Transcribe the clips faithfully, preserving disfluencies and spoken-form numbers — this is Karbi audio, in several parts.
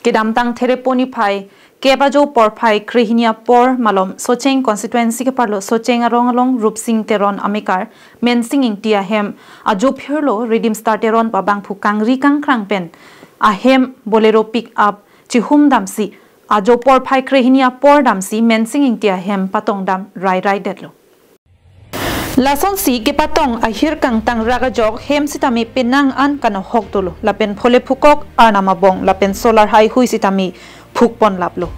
Kedamtang Therepo niphai kep ajo porphai krehini apor malom Socheng constituency keparlo Socheng arong along Rupsing Teron amekar Mensing Ingti ahem ajo phirlo Redeem Star Teron pu abangphu kangri kangkrang pen ahem Bolero pick up chihum damsi ajo porphai krehini apor damsi Mensing Ingti ahem patongdam rai rai detlo. Lasonsi kepatong ahir kangtang rak ajok hem sitame penang an kanohok dolo. Lapen phole phukok, arnam abong, lapen solar haihui sitame phukpon laplo.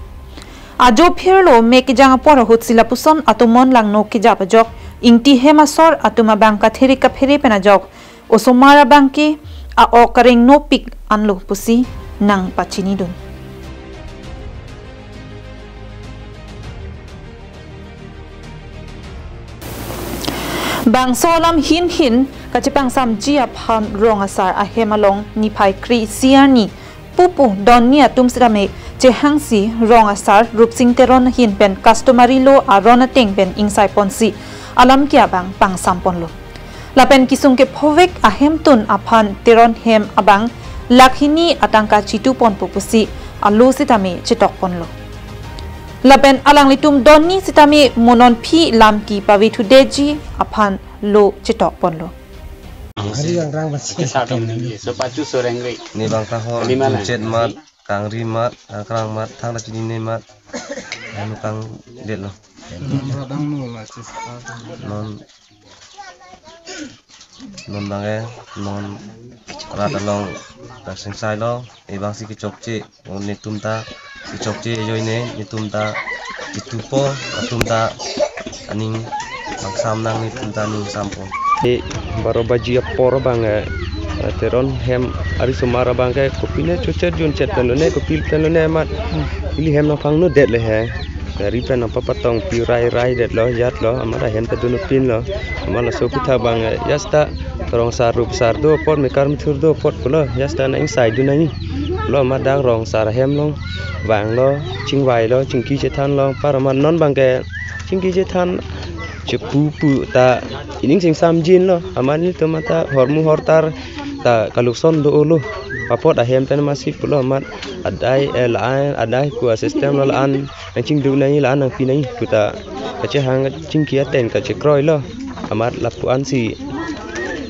Ajo phirlo me kejang apor ahutsi lapuson atomon langno kejap ajok, Ingti hem asor atum abang kathirik kaphere pen ajok, osomar abangke a-ok kareng nopik anlo pusi nangpachinidun. Bangso alam hin hin kachepangsamji aphan rong asar ahem along niphai kre-isi arni pupu donni atum sitame chehangsi rong asar Rupsing Teron ahin pen customary law aron ateng pen ingsaiponsi alam ke abang pangsamponlo. Lapen kesung kephovek ahemtun aphan Teron hem abang lakh hini atangka chituponpo pusi alo sitame chetokponlo. Lapen alanglitum donni sitame mo non aphi lam kepavethudetji aphan lo chetokponlo. Hari yang rang masih. Satu lagi, sepacu soreng ri. Ne bang tahor, lima na. Junchet mat, kangri mat, kangkrang mat, thang ta chinine mat. Anu kangdetlo. Rodang nu masih. Non, non bang eh, non rat along tak sengsailo, e bangsi kechokche, netum ta kechokche ajoine, netum ta kitupo, atum ta aning pangsam nang, netum ta aning sampo. E baro baji apor bang eh, Teron hem arisomar abangke kopine chochet junchet penlone, kopil penlone amat ili hem nangpangno detle he. Gari pen nangpapatong pi rai rai detlo, jatlo, amat ahem ta dunupinlo. Amat laso aphuthak bang eh, jasta rong asar rup asar do apot, mekar methur do apot pulo, jasta nang ingsaidun nangji pulo, amat dak rong asar ahem along vanglo, chingvailo, chingki chethanlo, par amat non bangke chingki chethan chepu pu ta ining singsamjinlo, amat nelitum ta hormu hortar ta kalukson do-olo, apot ahem pen masi pulo, amat adai, eh, la-an adai ku a-system lo, la-an nangchingduk nangji, la-an nangpi nangji pu ta kachehang chingki ateng kachekroilo, amat lapu-ansi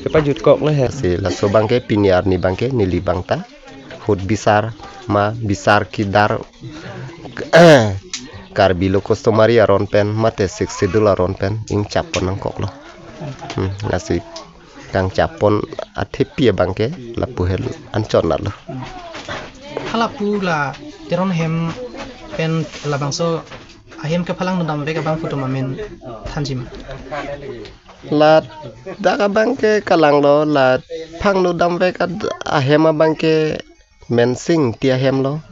kepajutkoklo he. Si laso bangke pini arni bangke neli bang ta ahut bisar ma bisar kedar Karbi lo customary aron pen mate Sixth Schedule aron pen ingchappon nangkoklo. Hmm, lasi kangchappon athepi abangke lapu hel anchot nalo. Hala pu la Teron hem pen labangso ahem kephalang nodam vek abangphu atum amen thanji ma? Ladak abangke kalanglo, la phangno damvek ad-, ahem abangke Mensing Ingti ahem lo.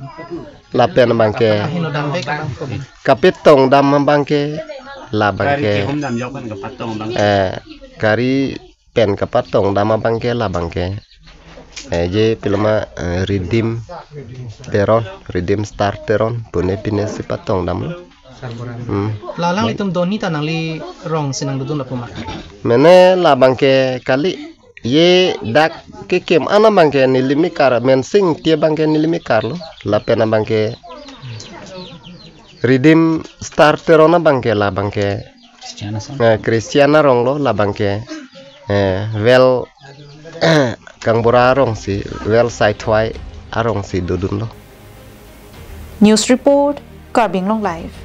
Lapen abangke ahin nodam vek abangphu amen. Kapetong dam abangke labangke. Gari kehum damjok pen kapatong abang. Eh, gari pen kapatong dam abangke labangke. Eh, je pilama, eh, Redeem Teron, Redeem Star Teron, pune pine si patong damlo. Hmm. La alanglitum donni ta nangli rong si nangdodun lapu ma? Mene labangke kali, ye dak kekim an abangke neli mekar, Mensing Ingti abangke neli mekarlo, lapen abangke Redeem Star Teron abangke labangke Christian asong. Eh, Christian arong lo, labangke, eh, well, kangbura arong si, well saithwai arong si dodunlo. News report, Karbi Anglong Live.